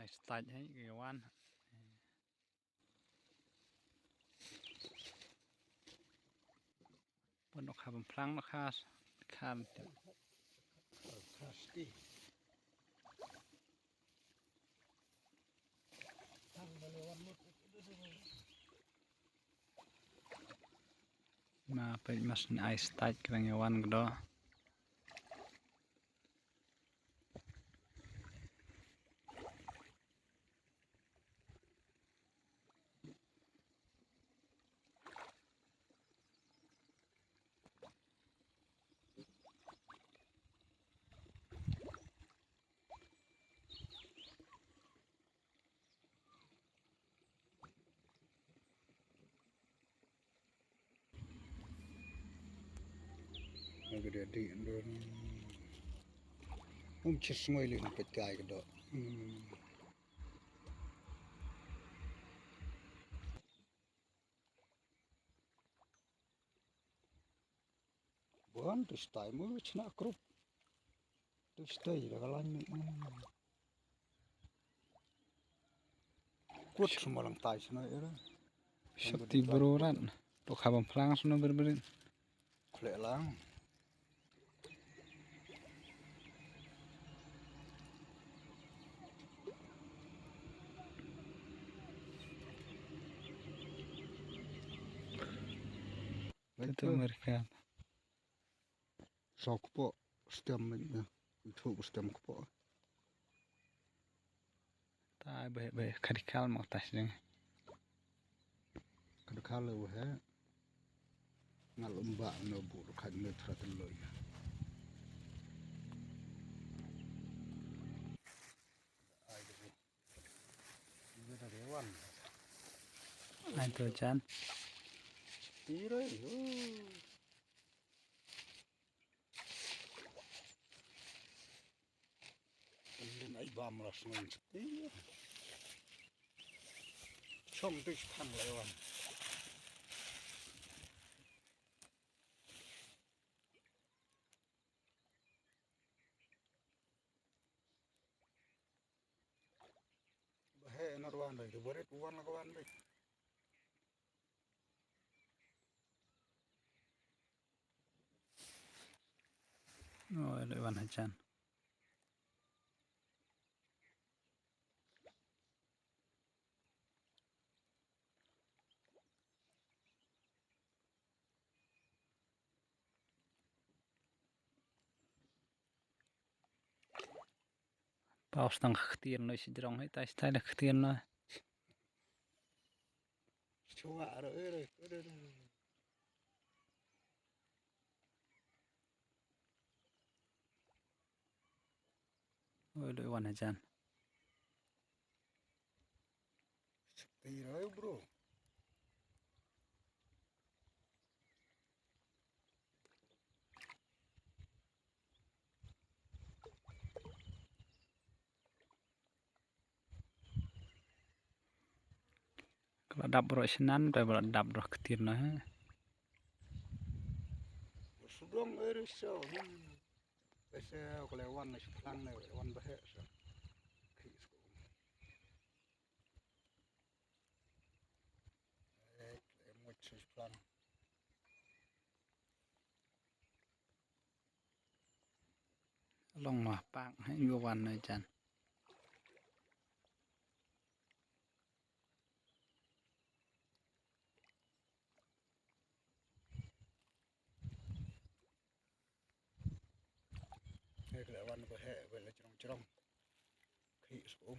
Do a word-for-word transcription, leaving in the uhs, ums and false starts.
Start hai ki wan. Pun nok ha bam phlang nok ha khan. Ma peit mas ni ai start kren ïa wan kdo. Nga ka dei dei ndon. Um chis ngoi lin pet kai ka dok. Hmm. Bon, tu stai mu chna krup. Tu stai da ka lain mi. Kut sma lang tai sna era. Shakti bro rat. To kha bam phlang sna ber berin. Khleh lang. Itu mereka. Saw kpoh stem, eh, ithuh stem kpoh. Tai beh beh khadkhal mak tas ding. Khadkhal le wah. Ngal umba no bu khat ne thra teloi. Ai to chan. Tiro yo. Lin ai bam la sngon chti. Chong tu chang le wan. Ba he na wan dai, ba rit wan la wan dai. Oh, elo wan hajan. Paus tang ktir noi si jrong hai tai stai la ktir noi. Chua ro ro ro. Oi, loi wan hajan. Shakti rai, bro. Ka la dap bro snan, te ba la dap bro ktir na he. Sudong eri so. Ese ko le wan na sphlang ne wan ba he so. Ki sko. Eh, mo sphlang. Long ma pak hai yu wan na jan. Hei kle wan ko he, wele jrong jrong. Khi sum.